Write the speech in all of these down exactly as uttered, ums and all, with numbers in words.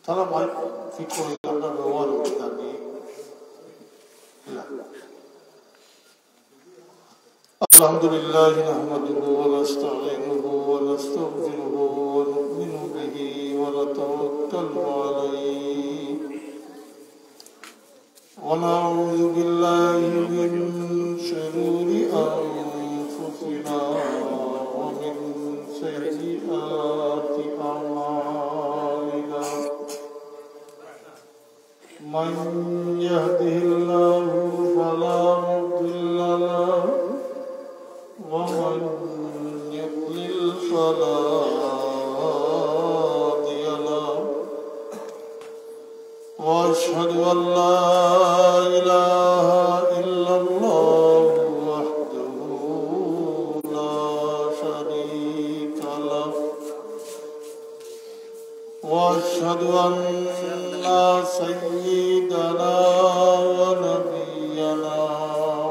তারা mic fit করে আমরা ব্যবহার করি জানি। الحمد لله نحمده ونستعينه ونستغفره ونؤمن به ونتوكل عليه ونعوذ بالله من شرور أنفسنا ومن سيئات أعمالنا. من يهده الله فلا مضل له ومن يضلل فلا هادي له. وأشهد أن لا إله إلا الله وحده لا شريك له. وأشهد أن سيدنا ونبينا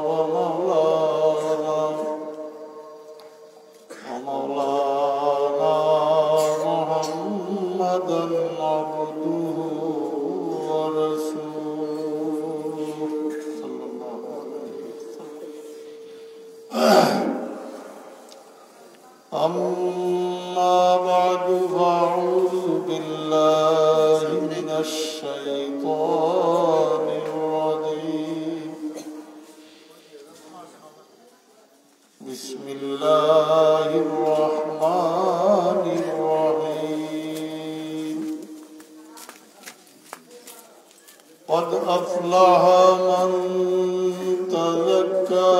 ومولانا ومولانا محمدا عبده ورسوله صلى الله عليه وسلم. أما بعد، فأعوذ بالله من الشيطان الرجيم. بسم الله الرحمن الرحيم. قد أفلح من تزكى.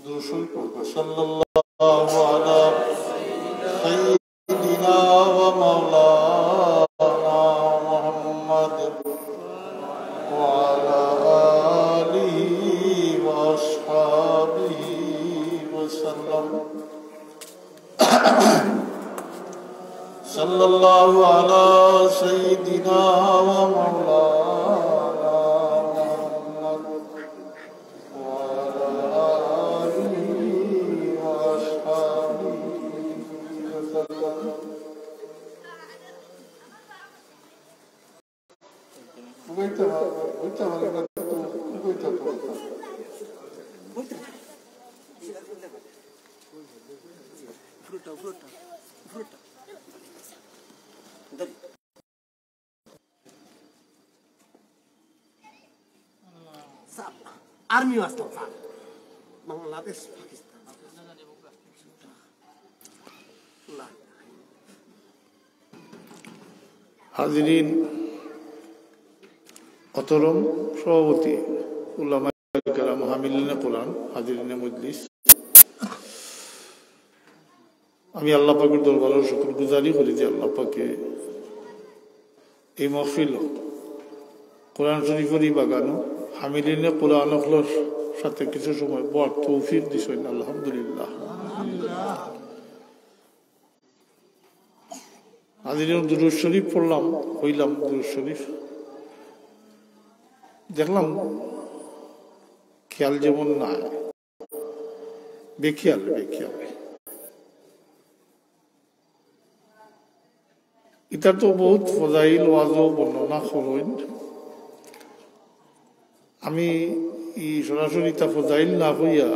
درود شريف পড়বা। صلى الله على سيدنا ومولانا محمد وعلى آله وأصحابه وسلم. صلى الله على سيدنا ومولانا محمد وعلى آله وأصحابه وسلم. বুঝাইতে পারবো, বুঝতে পারবো না তো, বুঝতে পারবো না। স্যার, আর্মি আসতাম স্যার, বাংলাদেশ, পাকিস্তান। হাজিরিন মোহতরম, সভাপতি, উলামায়ে কেরাম, হামিলিনে কোরআন, হাজিরিনে মজলিস, আমি আল্লাহ পাকের দরবারো শুকরগুজারি করি যে আল্লাহ পাকে এই মাহফিল কোরআন শরীফর ই বাগানো হামিলিনে কোরআন অকলর সাথে কিছু সময় বওয়ার তৌফিক দিছইন, আলহামদুলিল্লাহ। হাজিরিন, দুরুদ শরীফ পড়লাম, কইলাম দুরুদ শরীফ, দেখলাম খেয়াল যেমন নাই, বেখেয়াল, বেখেয়াল। ইতার তো বহুত ফজাইল ওয়াজো বর্ণনা করইন। আমি ই সরাসরি ইতা ফজাইল না কইয়া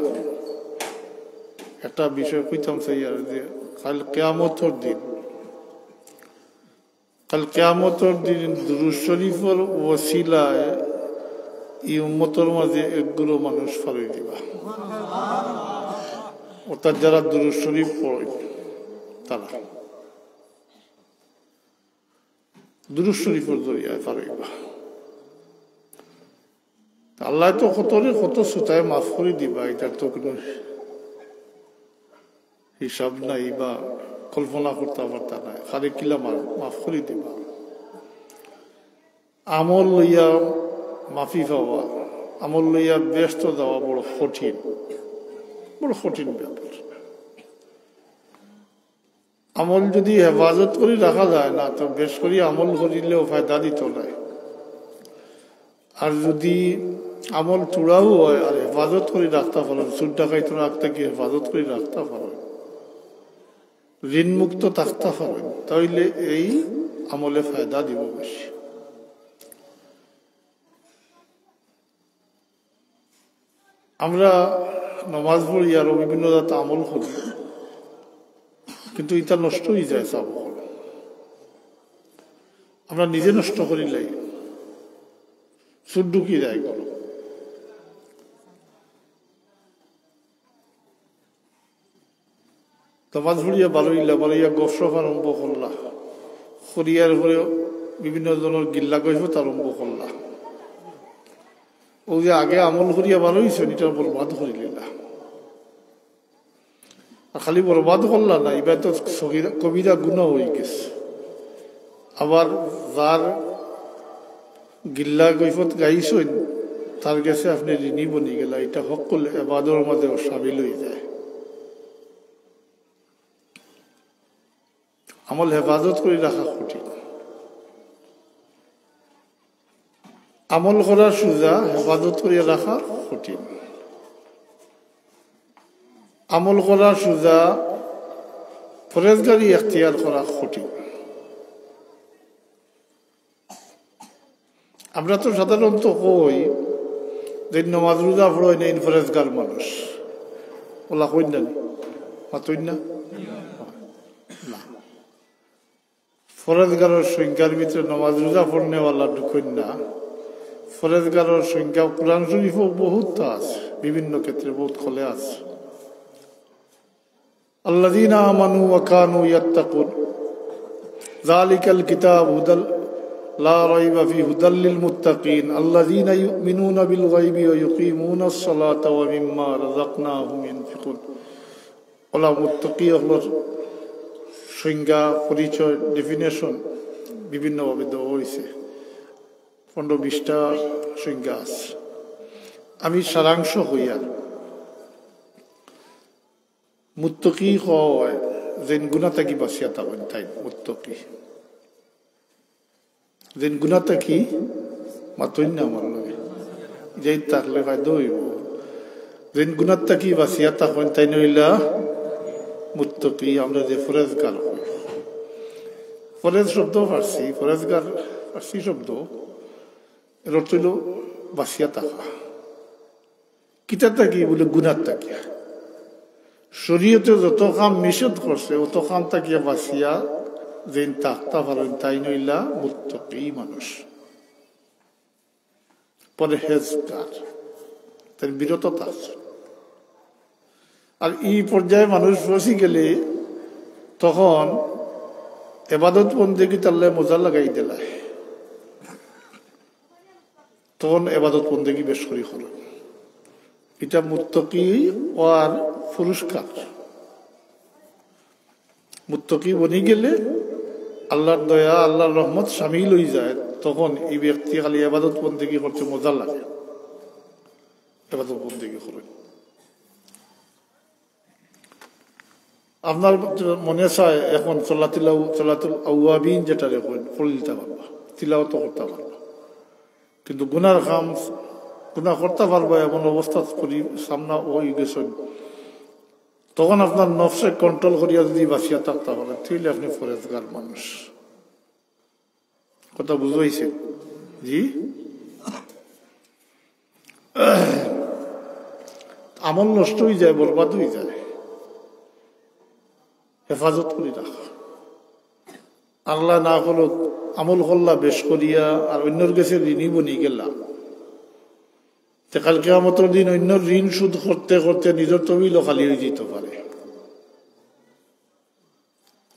একটা বিষয় কইতাম চাই আর যে কাল কিয়ামতর দিন, কাল কিয়ামতর দিন দুরুদ শরীফর ওসিলায় ই উম্মতর মাঝে একগুলো মানুষ ফারই দিবা, অর্থাৎ যারা দুরুদ শরীফ পড়ইন তারা। দুরুদ শরীফর জরিয়ায় ফারইবা। আল্লায় তো কতরে কত সুতায় মাফ করি দিবা, ইতার তো কুনু হিসাব নাই বা কল্পনা করতা পারতা নায়। কারে কিলা মা-, মাফ করি দিবা। আমল লইয়া মাফি পাওয়া, আমল লইয়া বেহেস্তো যাওয়া বড় কঠিন, বড় কঠিন ব্যাপার। আমল যদি হেফাজত করি রাখা যায় না, তো বেশ করি আমল করিলেও ফায়দা দিত নায়। আর যদি আমল থুড়াও অয় আর হেফাজত করি রাখতা পারইন, চুর ডাকাইত রাখতে কি হেফাজত করি রাখতা পারইন, ঋণমুক্ত থাকতা পারইন, তাইলে এই আমলে ফায়দা দিবো বেশি। আমরা নমাজ পড়ি আর বিভিন্ন জাত আমল করি, কিন্তু ইতা নষ্ট অইযায় সব। আমরা নিজে নষ্ট করিলাই, চুর ঢুকি যায় ঘরো। নমাজ পড়িয়া বারইলা, বারইয়া গফসফ আরম্ভ করলা, করিয়ার পরে বিভিন্ন ধরনর গিল্লা গইফত আরম্ভ করলা। অউ যে আগে আমল করিয়া বারইছইন, ইটা বরবাদ করিলিলা। আর খালি বরবাদ করলা না, ইবার তো সগিরা, কবিরা গুনা অইগেছে। আবার যার গিল্লা গইফত গাইছইন, তার গেছে আপনে ঋণী বনিগেলা। ইটা হক্কুল এবাদর মাঝেও শামিল অইযায়। আমল হেফাজত করি রাখা কঠিন। আমল করা সুজা, হেফাজত করি রাখা কঠিন। আমল করা সুজা, পরেজগারি এখতিয়ার করা কঠিন। আমরা তো সাধারণত কই যে নমাজ রোজা পড়ইন না, ইন পরেজগার মানুষ। অলা কইন না নি? মাতইন না? না। পরেজগারর সংজ্ঞার ভিতরে নমাজ রোজা পড়নেওয়ালা ঢুকইন না। পরেজগারর সংজ্ঞা কোরআন শরীফও বহুত আছে, বিভিন্ন ক্ষেত্রে বহুত খলে আছে। الذين آمنوا وكانوا يتقون. ذلك الكتاب هدى، لا ريب فيه، هدى للمتقين الذين يؤمنون بالغيب ويقيمون الصلاة ومما رزقناهم ينفقون. অলা মুত্তাকি অকলর সংজ্ঞা, পরিচয়, definition বিভিন্নভাবে দেওয়া অইছে। পনেরো বিশটা সংজ্ঞা আছে। আমি সারাংশ কইয়ার, মুত্তাকি কওয়া অয় যেইন গুনা থাকি বাঁচিয়া থাকইন, তাইন মুত্তাকি। যেইন গুনা থাকি, মাতইন না আমার লগে, যেইন থাকলে ফায়দা অইবো। যেইন গুনা থাকি বাঁচিয়া থাকইন, তাইন অইলা মুত্তাকি। আমরা যে পরেজগার কই, পরেজ শব্দ ফার্সি, পরেজগার ফার্সি শব্দ, এর অর্থ অইলো বাঁচিয়া থাকা। কিতা থাকি? বুলে গুনা থাকিয়া। শরীয়তে যত কাম নিষেধ করছে, অত কাম থাকিয়া বাঁচিয়া যেইন থাকতা পারইন, তাইন অইলা মুত্তাকি মানুষ, পরহেজগার, তাইন বিরত থাকছইন। আর ই পর্যায়ে মানুষ পৌঁছি গেলে তখন এবাদত বন্দেগি তার লগে মজা লাগাই দিলায়। তখন এবাদত বন্দেগি বেশ করি করইন। ইটা মুত্তাকি অওয়ার পুরস্কার। মুত্তাকি বনি গেলে আল্লার দয়া, আল্লার রহমত শামিল অইযায়, তখন ই ব্যক্তি খালি এবাদত বন্দেগি করতে মজা লাগে, এবাদত বন্দেগি করইন। আপনার মনে চায় এখন সলাতুল আউ-, সলাতুল আউয়াবিন যেটারে কইন, পড়ি দিতা পারবা, তিলাওয়াত করতা পারবা, কিন্তু গুনার কাম, গুনা করতা পারবা এমন অবস্থা পরি-, সামনা অই গেছইন, তখন আপনার নফসে control করিয়া যদি বাঁচিয়া থাকতা পারইন, তাইলে আপনে পরেজগার মানুষ। কথা বুঝাইছে? জি, আমল নষ্ট অইযায়, বরবাদ অইযায়। হেফাজত করি রাখা। আল্লায় না করউক, আমল করলা বেশ করিয়া, আর অইন্যর গেছে ঋণী বনি গেলা, তে কাল কিয়ামতর দিন অইন্যর ঋণ শোধ করতে করতে নিজর তহবিলও খালি অইযিতো পারে।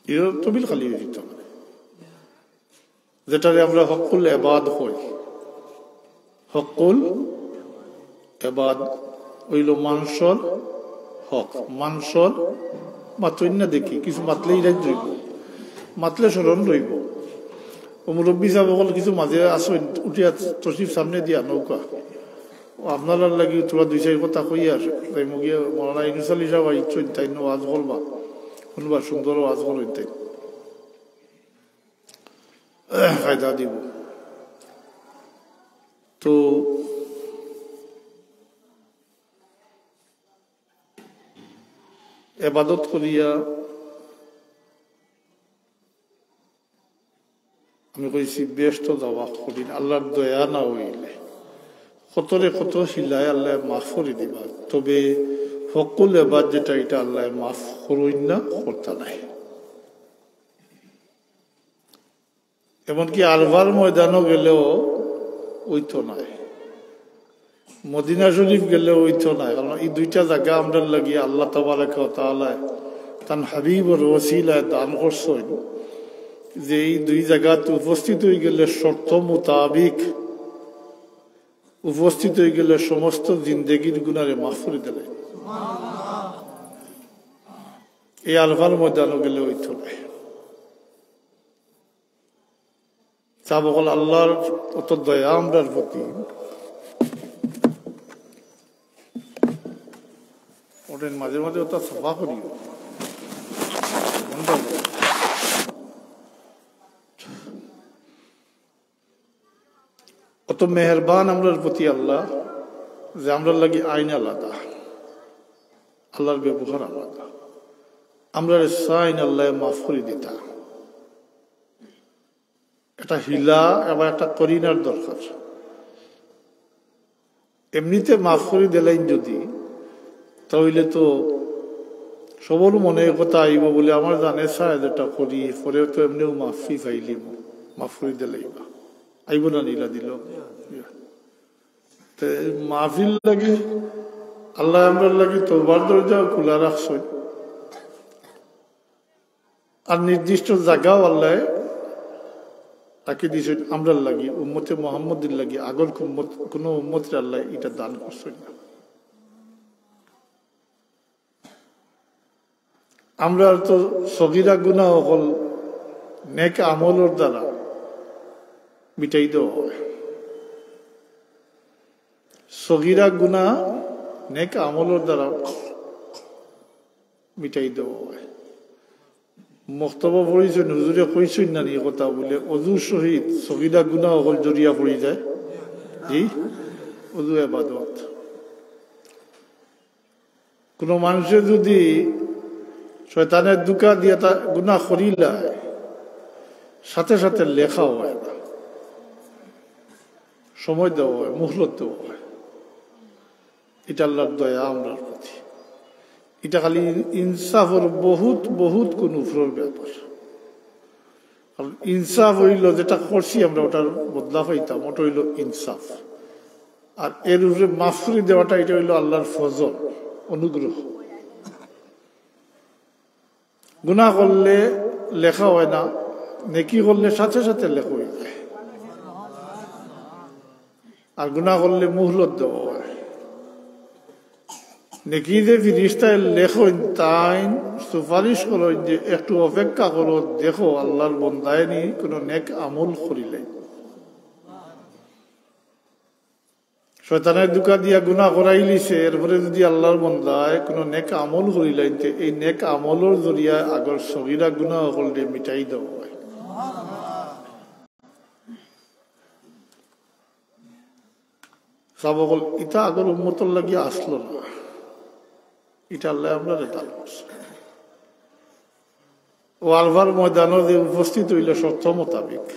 নিজর তহবিল খালি অইযিতো পারে। যেটারে আমরা হক্কুল এবাদ কই। হক্কুল এবাদ অইলো মানষর হক। মানষর মাতইন না দেখি, কিছু মাতলে ইরাইত রইবো, মাতলে স্মরণ রইবো। ও মুরব্বি সাব অকল কিছু মাঝে আছইন, উঠিয়া তশরিফ সামনে দিয়া নৌকা। ও আপনারার লাগি থুড়া দুই চাইর কথা কইয়ার, তাই মুগিয়া মৌলানা ইউনুস আলী সাব আইছইন, তাইন ওয়াজ করবা, হুনবা, সুন্দর ওয়াজ করইন তাইন। ফায়দা দিবো। তো এবাদত করিয়া আমি কইছি, বেহেস্তো যাওয়া কঠিন, আল্লাহর দয়া না অইলে। কতরে কত হিলায় আল্লায় মাফ করি দিবা, তবে হক্কুল এবাদ যেটা, ইটা আল্লায় মাফ করইন না, করতা নায়। এমনকি আরফার ময়দানো গেলেও অইতো নায়, মদিনা শরীফ গেলেও অইতো নায়, কারণ ই দুইটা জাগা আমরার লাগি আল্লাহ তাবারাকা ওয়া তাআলায় তান হাবিবর ওসিলায় দান করছইন, যে ই দুই জাগাত উপস্থিত অইগেলে শর্ত মোতাবিক উপস্থিত অইগেলে সমস্ত জিন্দেগির গুনারে মাফ করি দিলে। এই আরফার ময়দানো গেলে অইতো নায়। তা বকল আল্লাহর অত দয়া আমরার প্রতি। ওদের মাঝে মাঝে ওটা সাফা করিও। অত মেহেরবান আমরার প্রতি আল্লাহ, যে আমরার লাগি আইন আলাদা, আল্লাহর ব্যবহার আলাদা। আমরারে চাইন আল্লায় মাফ করি দিতা। এটা হিলা এবং একটা করিনার দরকার। এমনিতে মাফ করি দিলাইন যদি, তাইলে তো সবর মনে কথা আইব বলে, আমার জানে চায় যেটা করি, পরে তো এমনিও মাফি পাইলিমু, মাফ করি দিলাইবা। আইব না নি ইলা দিল? তে মাহফিল লাগি আল্লায় আমরার লাগি তওবার দরজাও খোলা রাখছইন। আর নির্দিষ্ট জাগাও আল্লায় রাখি দিছইন আমরার লাগি, উম্মতে মুহাম্মদীর লাগি, আগর উম্মত, কোনো উম্মতরে আল্লায় ইটা দান করছইন না। আমরার তো সগিরা গুনা অকল নেক আমলর দ্বারা মিটাই দেওয়া অয়। সগিরা গুনা নেক আমলর দ্বারা মিটাই দেওয়া অয়। মক্তবো পড়ছইন, হুজুরে কইছইন না নি কথা বলে, অজু সহিত সগিরা গুনা অকল জরিয়া পড়ি যায়। জি, অজু এবাদত। কোনো মানুষে যদি শয়তানের ধোঁকা দিয়া তা গুনা করিলায়, সাথে সাথে লেখা অয় না, সময় দেওয়া অয়, মুহলত দেওয়া অয়। ইটা আল্লাহর দয়া আমরার প্রতি। ইটা খালি ইনসাফর বহুত, বহুত গুণ উপরর ব্যাপার। কারণ ইনসাফ অইল যেটা করছি আমরা, ওটার বদলা পাইতাম, ওটা অইল ইনসাফ। আর এর উপরে মাফ করি দেওয়াটা, ইটা অইল আল্লাহর ফজল, অনুগ্রহ। গুনা করলে লেখা অয় না, নেকি করলে সাথে সাথে লেখা অই যায়। আর গুনা করলে মুহলত দেওয়া অয়। নেকি যে ফিরিস্তায় লেখইন, তাইন সুপারিশ করইন যে একটু অপেক্ষা করো, দেখো আল্লাহর বন্দায় নি কোনো নেক আমল করিলাইন। শয়তানের ধোঁকা দিয়া গুনা করাইলিছে, এরপরে যদি আল্লাহর বন্দায় কোনো নেক আমল করিলাইন, তে এই নেক আমলর জরিয়ায় আগর সগিরা গুনা অকলরে মিটাই দেওয়া অয়। সাহাবা অকল, ইটা আগর উম্মতর লাগি আসলো না, ইটা আল্লায় আমরারে দান করছে। ও আরফার ময়দানো যে উপস্থিত অইলে শর্ত মোতাবিক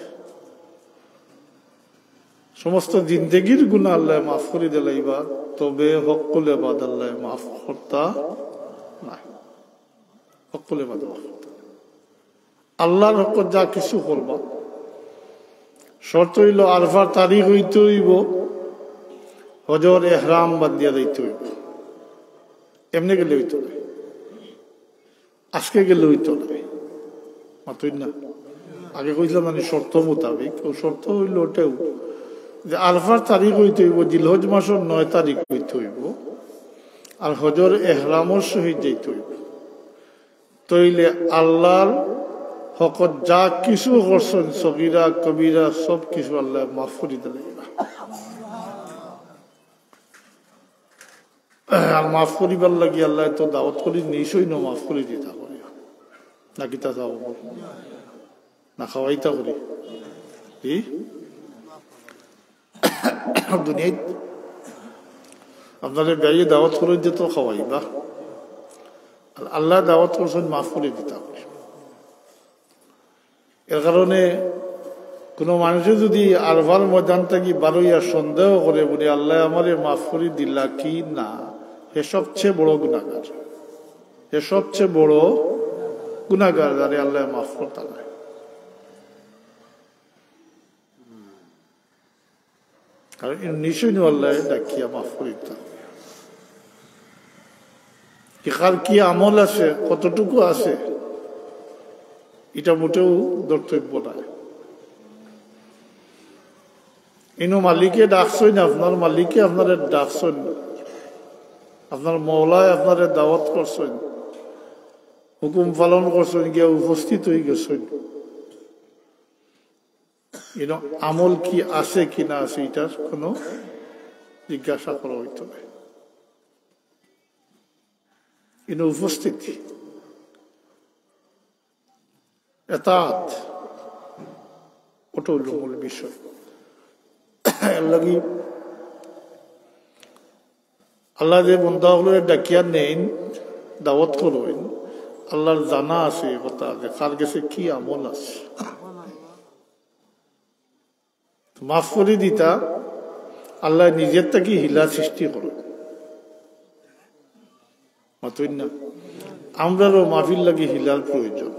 সমস্ত জিন্দেগির গুনা আল্লায় মাফ করি দিলাইবা, তবে হক্কুল এবাদ আল্লায় মাফ করতা নায়। হক্কুল এবাদ মাফ করতা নায়। আল্লাহর হকত যা কিছু করবা, শর্ত অইল আরফার তারিখ অইতে অইব, হজর এহরাম বান্ধিয়া যাইতে অইব। এমনে গেলে অইতো নায়, আজকে গেলে অইতো নায়, মাতইন না। আগে কইছিলাম মানে শর্ত মোতাবিক, ও শর্ত অইল ওটাও যে আরফার তারিখ অইতে অইব, জিলহজ মাসর নয় তারিখ অইতে অইব, আর হজর এহরামর সহিত যাইতে অইব। তইলে আল্লাহর হকত যা কিছু করছইন, সগিরা কবিরা সব কিছু আল্লায় মাফ করি দিলাইবা। আর মাফ করিবার লাগি আল্লায় তো দাওয়াত করি নিছইন, মাফ করি দিতা করি। না কিতা চাও? না খাওয়াইতা করি? কি? দুনিয়াত আপনারে বেয়াইয়ে দাওয়াত করইন যে তো খাওয়াইবা। আর আল্লায় দাওয়াত করছইন মাফ করি দিতা করি। এর কারণে কোনো মানুষে যদি আরফার ময়দান থাকি বারইয়া সন্দেহ করে, বলে, "আল্লায় আমারে মাফ করি দিলা কি না?" হে সবচেয়ে বড় গুনাহগার, হে সবচেয়ে বড় গুনাহগার, যারে আল্লায় মাফ করতা নায়। কারণ ই নিশ্চয় নু আল্লায় ডাকিয়া মাফ করিতা। কি কার কি আমল আছে, কতটুকু আছে, ইটা মোটেও ধর্তব্য নায়। ইনো মালিকে ডাকছইন, আপনার মালিকে আপনারে ডাকছইন, আপনার মওলায় আপনারে দাওয়াত করছইন, হুকুম পালন করছইন, গিয়া উপস্থিত অইগেছইন। ইনো আমল কি আছে কি না আছে, ইটার কোনো জিজ্ঞাসা করা অইতো নায়। ইনো উপস্থিতি, এতাআত, ওটা অইলো মূল বিষয়। এর লাগি আল্লায় যে বন্দা অকলরে ডাকিয়া নেইন, দাওয়াত করইন, আল্লার জানা আছে ই কথা যে কার গেছে কি আমল আছে। মাফ করি দিতা, আল্লায় নিজর থাকি হিলা সৃষ্টি করইন। মাতইন না? আমরারও মাফির লাগি হিলার প্রয়োজন।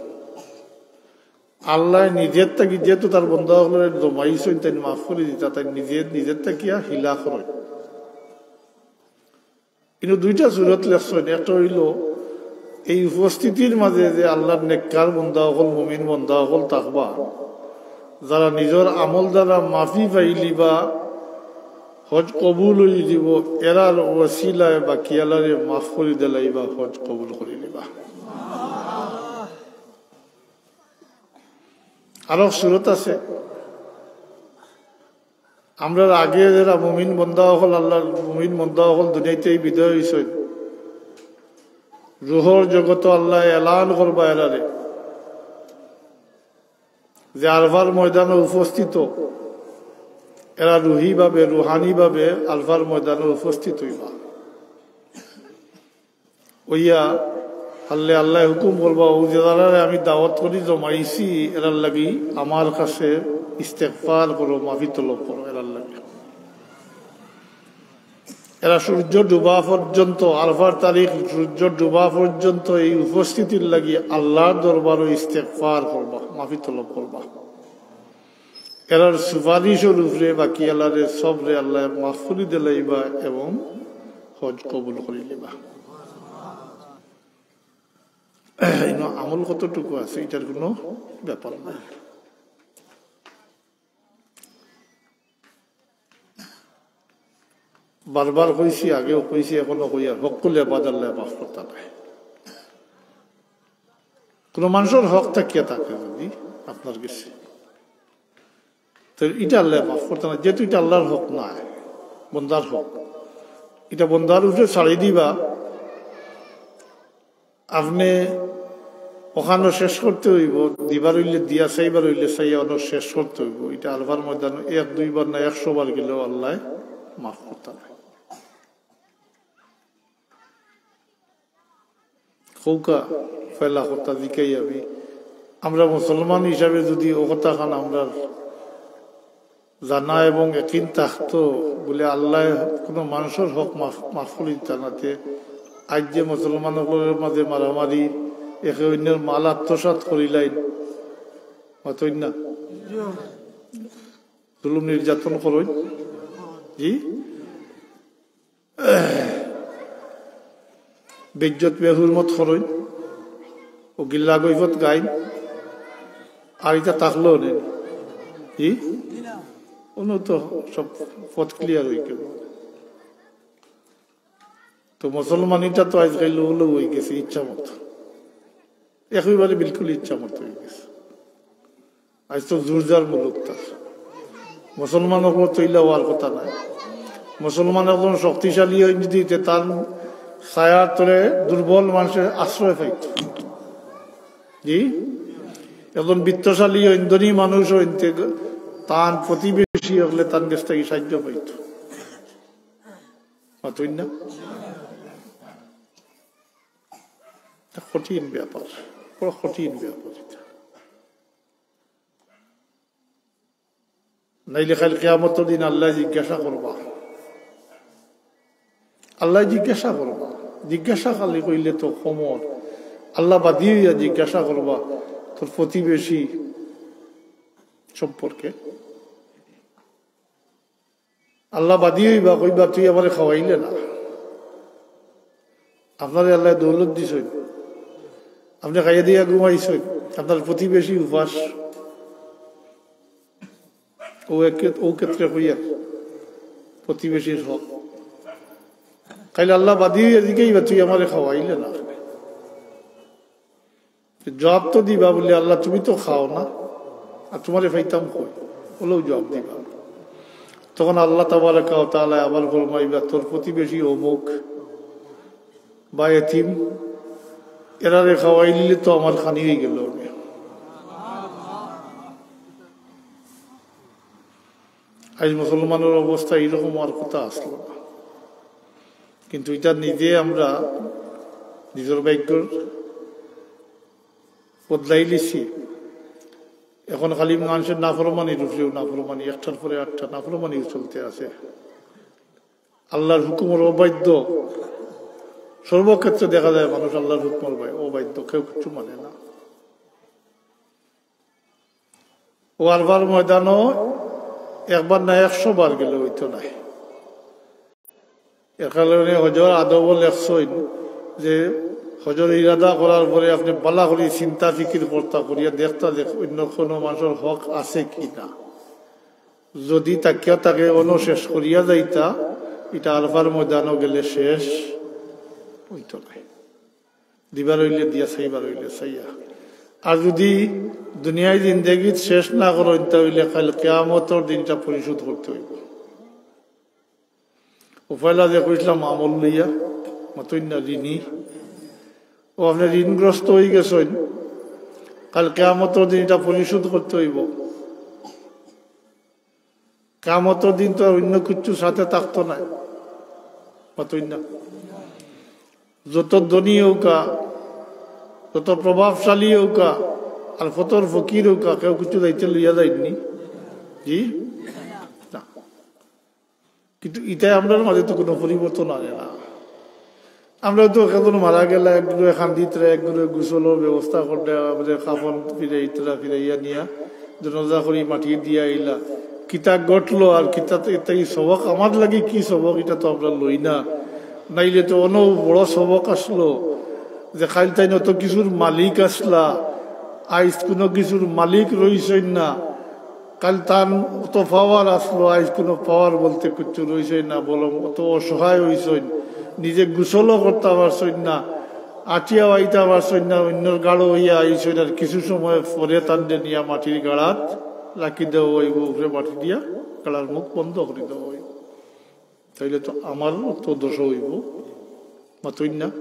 আল্লায় নিজর থাকি, যেহেতু তার বন্দা অকলরে জমাইছইন, তাইন মাফ করি দিতা, তাইন নিজর, নিজর থাকিয়া হিলা করইন। কিন্তু দুইটা সুরত লেখছইন, একটা অইলো এই উপস্থিতির মাঝে যে আল্লার নেককার বন্দা অকল, মুমিন বন্দা অকল থাকবা, যারা নিজর আমল দ্বারা মাফি পাইলিবা, হজ কবুল অই যিবো, এরার ওসিলায় বাকিআলারে মাফ করি দিলাইবা, হজ কবুল করি লিবা। আরো সুরত আছে, আমরার আগে যেরা মুমিন বন্দা অকল, আল্লার মুমিন বন্দা অকল দুনিয়াইতে বিদায় অইছইন, রুহর জগতো আল্লায় এলান করবা এরারে যে আরফার ময়দানো উপস্থিত, এরা রুহিভাবে, রুহানিভাবে আরফার ময়দানো উপস্থিত অইবা। অইয়া আল্লায়, আল্লায় হুকুম করবা, "অউ যে যারারে আমি দাওয়াত করি জমাইছি, এরার লাগি আমার কাছে ইস্তেগফার করো, মাফি তলব করো এরার লাগি।" এরা সূর্য ডুবা পর্যন্ত, আরফার তারিখ সূর্য ডুবা পর্যন্ত এই উপস্থিতির লাগি আল্লার দরবারো ইস্তেগফার করবা, মাফি তলব করবা। এরার সুপারিশর উপরে বাকিআলারে সবরে আল্লায় মাফ করি দিলাইবা এবং হজ কবুল করি লিবা। ইনো আমল কতটুকু আছে, ইটার কোনো ব্যাপার নাই। বারবার কইছি, আগেও কইছি, এখনো কইয়ার, হক্কুল এবাদ আল্লায় মাফ করতা নায়। কোনো মানুষর হক থাকিয়া থাকে যদি আপনার গেছে, তো ইটা আল্লায় মাফ করতা নায়, যেহেতু ইটা আল্লার হক নায়, বন্দার হক। ইটা বন্দার উপরে ছাড়ি দিবা, আপনে অখানো শেষ করতে অইবো, দিবার অইলে দিয়া, চাইবার অইলে চাইয়া অনো শেষ করতে অইবো। ইটা আরফার ময়দানো এক দুইবার না, একশো বার গেলেও আল্লায় মাফ করতা নায়। কউক্কা, পয়লা কথা জিকাই আমি, আমরা মুসলমান হিসাবে যদি অউ কথাখান আমরার জানা এবং একিন থাকতো, বলে আল্লায় কোনো মানুষর হক মাফ, মাফ করি দিতা না, তে আইজ যে মুসলমান অকলর মাঝে মারামারি, একে অইন্যর মাল আত্মসাৎ করিলাইন, মাতইন না, জুলুম নির্যাতন করইন, জি, বেইজ্জত বেহুরমত করইন, অউ গিল্লা গইবত গাইন, আর ইটা থাকলো নে, জি, অনো তো সব পথ ক্লিয়ার অই গেল। তো মুসলমানিটা তো আইজকাইল অউ অই গেছে ইচ্ছা মতো, একেবারে বিলকুল ইচ্ছা মতো অই গেছে। আইজ তো জুরজার মুলুক তার। মুসলমান অকল তো ইলা অওয়ার কথা নায়। মুসলমান একজন শক্তিশালী অইন যদি, তে তার ছায়ার তলে দুর্বল মানুষে আশ্রয় পাইত। জি, একজন বিত্তশালী অইন, ধনী মানুষ অইন, তে তান প্রতিবেশী অকলে তান গেছ থাকি সাহায্য পাইত। মাতইন না? ইটা কঠিন ব্যাপার, বড় কঠিন ব্যাপার ইটা। নাইলে কাইল কিয়ামতর দিন আল্লায় জিজ্ঞাসা করবা। আল্লায় জিজ্ঞাসা করবা। জিজ্ঞাসা খালি কইলে তো কমর। আল্লাহ বাদী অইয়া জিজ্ঞাসা করবা তোর প্রতিবেশী সম্পর্কে। আল্লাহ বাদী অইবা, কইবা, "তুই আমারে খাওয়াইলে না।" আপনারে আল্লায় দৌলত দিছইন, আপনে খাইয়া দিয়া ঘুমাইছইন, আপনার প্রতিবেশী উপাস। ও এক ক্ষেত-, ও ক্ষেত্রে কইয়া প্রতিবেশীর হক। কাইল আল্লাহ বাদী অইয়া জিগাইবা, "তুই আমারে খাওয়াইলে না।" জবাব তো দিবা বলে, "আল্লাহ, তুমি তো খাও না, আর তোমারে পাইতাম কই?" বলেও জবাব দিবা। তখন আল্লাহ তাবারাকা ওয়া তাআলা আবার ফরমাইবা, "তোর প্রতিবেশী অমুক বা এতিম, এরারে খাওয়াইলে তো আমার খানি অইগেলো।" আইজ মুসলমানর অবস্থা এইরকম অওয়ার কথা আছলো না, কিন্তু ইটা নিজে আমরা নিজর ভাগ্যর বদলাইলিছি। এখন খালি মানষর নাফরমানির উপরেউ নাফরমানি, একটার পরে একটা নাফরমানিউ চলতে আছে। আল্লার হুকুমর অবাধ্য, সর্বক্ষেত্রে দেখা যায় মানুষ আল্লার হুকুমর বাই-, অবাধ্য, কেউ কিচ্ছু মানে না। ও আরফার ময়দানো একবার না, একশো বার গেলে অইতো নায়। এর কারণে হজর আদবো লেখছইন যে হজর ইরাদা করার পরে আপনে বালা করি চিন্তা ফিকির করতা, করিয়া দেখতা যে অইন্য কুনু মানষর হক আছে কি না। যদি থাকিয়া থাকে অনো শেষ করিয়া যাইতা, ইটা আরফার ময়দানো গেলে শেষ অইতো নায়। দিবার অইলে দিয়া, চাইবার অইলে চাইয়া। আর যদি দুনিয়ার জিন্দেগিত শেষ না করইন, তা অইলে কাইল কিয়ামতর দিন ইটা পরিশোধ করতে অইবো। ও পয়লা যে কইছলাম আমল লইয়া, মাতইন না, ঋণী। ও আপনে ঋণগ্রস্ত অইগেছইন, কাইল কিয়ামতর দিন ইটা পরিশোধ করতে অইবো। কিয়ামতর দিন তো আর অইন্য কিচ্ছু সাথে থাকতো নায়, মাতইন না। যত ধনী অউক্কা, যত প্রভাবশালী অউক্কা, আর ফতর ফকির অউক্কা, কেউ কিচ্ছু যাইতে লইয়া যাইননি? জি না। কিন্তু ইটায় আমরার মাঝে তো কুনু পরিবর্তন আনে না। আমরা তো একজন মারা গেলে একগুরে কান্দিতরা, একগুরে গোসলর ব্যবস্থা করলে, আমাদের কাফন ফিরাইতরা, ফিরাইয়া নিয়া জানাজা করি মাটি দিয়া আইলা। কিতা ঘটলো আর কিতা তো, ইটা ই সবক আমার লাগি কি সবক, ইটা তো আমরা লই না। নাইলে তো অনো বড় সবক আছলো যে কাইল তাইন অত কিছুর মালিক আছলা, আইজ কুনু কিছুর মালিক রইছইন না। কাইল তান অত পাওয়ার আছলো, আইজ কুনু পাওয়ার বলতে কিচ্ছু রইছইন না, বরং অত অসহায় অইছইন, নিজে গোসলও করতা পারছইন না, আটিয়াও আইতা পারছইন না, অইন্যর গাড়ো অইয়া আইছইন। আর কিছু সময় পরে তানরে নিয়া মাটির গাড়াত রাখি দেওয়া অইবো, উপরে মাটি দিয়া গাড়ার মুখ বন্ধ করি দেওয়া অইবো। তাইলে তো আমারও তো দোষ অইবো, মাতইন না?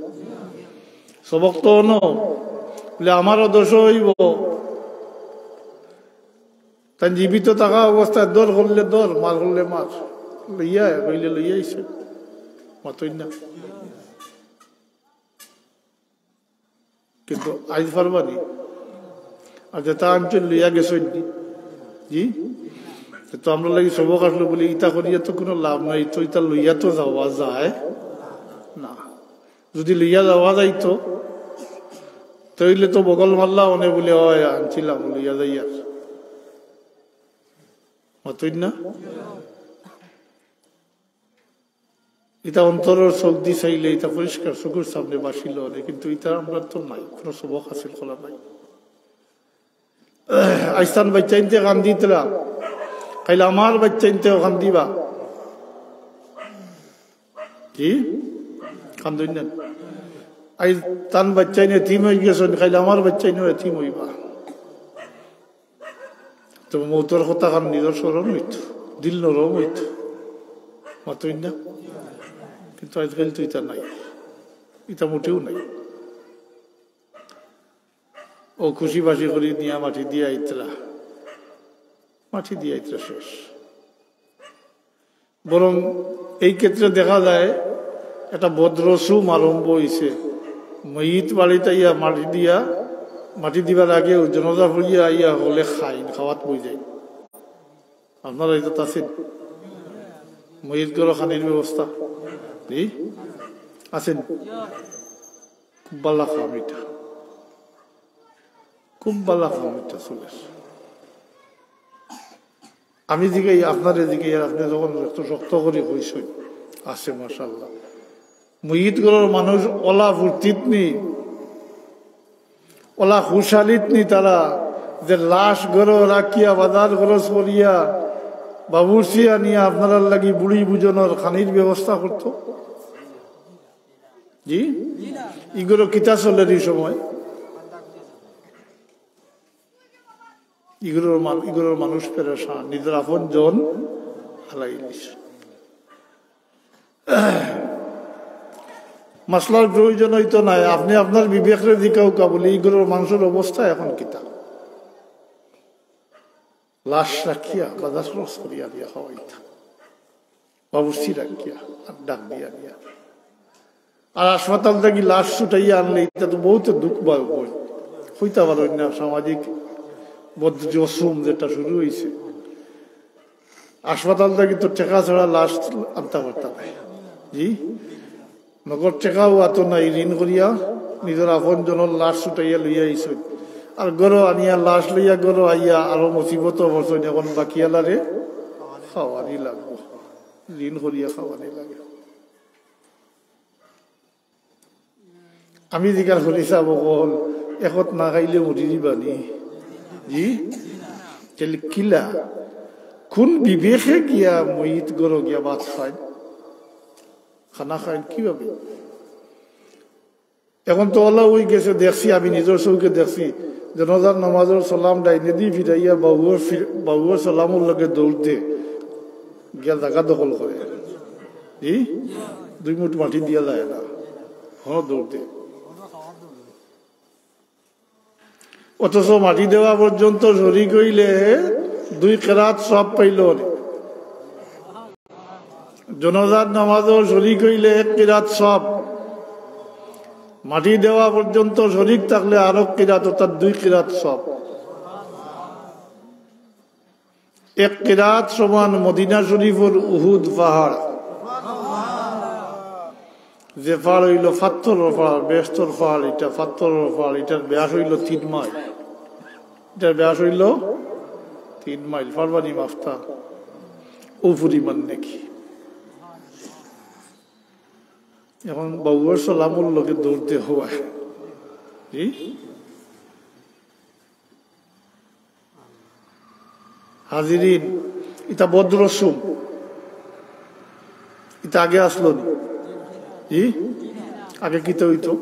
সবক তো অনো, বলে আমারও দোষ অইবো। তাইন জীবিত থাকা অবস্থায় দর করলে দর, মার করলে মার, লইয়া কইলে লইয়া আইছে, মাতইন না? কিন্তু আইজ পারবা নি? আর যেটা আনছইন লইয়া গেছইন নি? জি? তো আমরা লাগি সবক আছলো বলে ইটা করিয়া তো কুনু লাভ নাই, তো ইটা লইয়া তো যাওয়া যায় না। যদি লইয়া যাওয়া যাইতো, তাইলে তো বগল মারলা অনে বলে, "অয়, আনছিলাম, লইয়া যাইয়ার।" মাতইন না? ইটা অন্তরর চউখদি চাইলে ইটা পরিষ্কার চউখর সামনে ভাসিলো অনে, কিন্তু ইটা আমরার তো নাই, কুনু সবক হাসিল করা নাই। আইজ তান বাইচ্চাইন্তে কান্দিতরা, কাইল আমার বাইচ্চাইন্তেও কান্দিবা। জি? কান্দইন না? আইজ তান বাইচ্চাইন এতিম অইগেছইন, কাইল আমার বাইচ্চাইনও এতিম অইবা। তো মউতর কথাখান নিজর স্মরণ অইতো, দিল নরম অইতো, মাতইন না? কিন্তু আইজকাইল তো ইটা নাই, ইটা মোটেও নাই। ও খুশি বাসি করি নিয়া মাটি দিয়া আইতরা, মাটি দিয়া আইতরা শেষ। বরং এই ক্ষেত্রে দেখা যায় একটা বদরসুম আরম্ভ অইছে। মইত বাড়িত আইয়া মাটি দিয়া, মাটি দিবার আগে ও জনাজা পড়িয়া আইয়া হকলে খাইন, খাওয়াত বই যায়। আপনারা ইতা আছেন? মইত ঘরো খানির ব্যবস্থা, জি, আছেন। খুব বালা কাম ইটা, খুব বালা কাম ইটা চলের। আমি জিগাই, আপনারে জিগাই, আর আপনে যখন একটু শক্ত করি কইছইন, আছে মাশাআল্লাহ। মইত ঘরর মানুষ অলা ফুর্তিত নি, অলা খুশালিত নি তারা, যে লাশ ঘরো রাখিয়া, বাজার খরচ করিয়া, বাবুর্চি আনিয়া আপনারার লাগি বুড়ি বুজনর খানির ব্যবস্থা করতো। জি, ইগুলো কিতা চলের ই সময়? ইগুলোর মান-, ইগুলোর মানুষ পেরেশান, নিজের আপন জন হারাইলিছে। মাসলার প্রয়োজন হইতো না, আপনে আপনার বিবেকরে জিকাউক্কা বুলি, ইগুলোর মানুষর অবস্থা এখন কিতা? লাশ রাখিয়া বাজার খরচ করিয়া দিয়া খাওয়াইতা, বাবুর্চি রাখিয়া আর ডাক দিয়া দিয়া। আর হাসপাতাল থাকি লাশ ছুটাইয়া আনলে ইটা তো বহুত দুঃখ পায়, বই কইতা পারইন না। সামাজিক বদরসুম যেটা শুরু হইছে, হাসপাতাল থাকি তো টেকা ছাড়া লাশ আনতা পারতা নায়। জি, নগদ টেকাও আতো নাই, ঋণ করিয়া নিজের আপন জনর লাশ ছুটাইয়া লইয়া আইছইন। আর ঘরো আনিয়া, লাশ লইয়া ঘরো আইয়া আরো মুসিবত পড়ছইন। এখন বাকিআলারে খাওয়ানি লাগবো, ঋণ করিয়া খাওয়ানি লাগে। আমি জিকার করি, সাব অকল, একত না খাইলে মরি যিবানি? জি, তাইলে কিলা, কোন বিবেকে গিয়া মইত ঘরো গিয়া ভাত খাইন, খানা খাইন কিভাবে? এখন তো অলা অই গেছে, দেখছি, আমি নিজর চউখে দেখছি, জনাজার নামাজর সালাম ডাইনেদি ফিরাইয়া বাউর ফি-, বাউর সালামর লগে দৌড় দে, গিয়া জাগা দখল করে। জি, দুই মুঠ মাটি দিয়া যায় না, হ্যাঁ, দৌড় দে। অথচ মাটি দেওয়া পর্যন্ত শরিক অইলে দুই কেরাত সওয়াব পাইলো অনে। জনাজার নামাজও শরিক অইলে এক কিরাত সওয়াব, মাটি দেওয়া পর্যন্ত শরিক থাকলে আরো কিরাত, অর্থাৎ দুই কিরাত সওয়াব। এক কিরাত সমান মদিনা শরিফর উহুদ পাহাড়। যে পাহাড় অইলো পাত্থরর পাহাড়, বেহেস্তর পাহাড়, ইটা পাত্থরর পাহাড়, ইটার ব্যাস অইলো তিন মাইল। ইটার ব্যাস অইলো তিন মাইল। পারবানি মাপতা? অউ পরিমাণ নেকি। এখন বাউর সালামর লগে দৌড় দে অয়। জি? হাজিরিন, ইটা বদরসুম। ইটা আগে আছলো নি? জি? আগে কিতা অইতো?